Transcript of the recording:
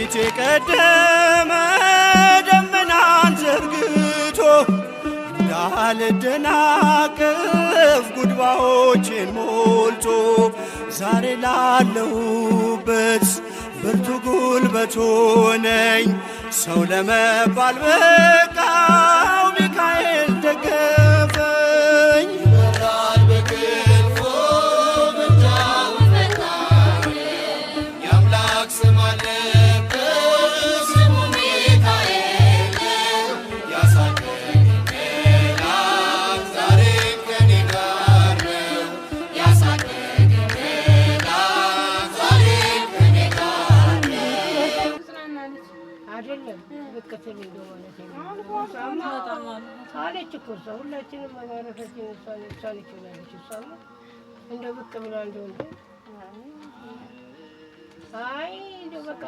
ከፊት የቀደመ ደመናን ዘርግቶ እንዳልደናቀፍ ጉድባዎችን ሞልቶ ዛሬ ላለሁበት ብርቱ ጉልበት ሆነኝ። ሰው ለመባል በቃው ሚካኤል ደገፈኝ። ይበራል በክንፉ ምልጃው ፈጣን የአምላክ ስም አለበት ስሙ ሚካኤል ነው። ያሳደገኝ መልአክ ዛሬም ከእኔ ጋር ነው። ያሳደገኝ መልአክ ዛሬም ከእኔ ጋር ነው። ትጽናናለች። አይደለም ብቅ ትል እንደው ማለት ነው። አለች እኮ እሷ ሁላችንም መባረካችን እሷን እሷን ይችላለች። እሷማ እንደው ብቅ ብላ እንደው እንደው አይ እንደው በቃ።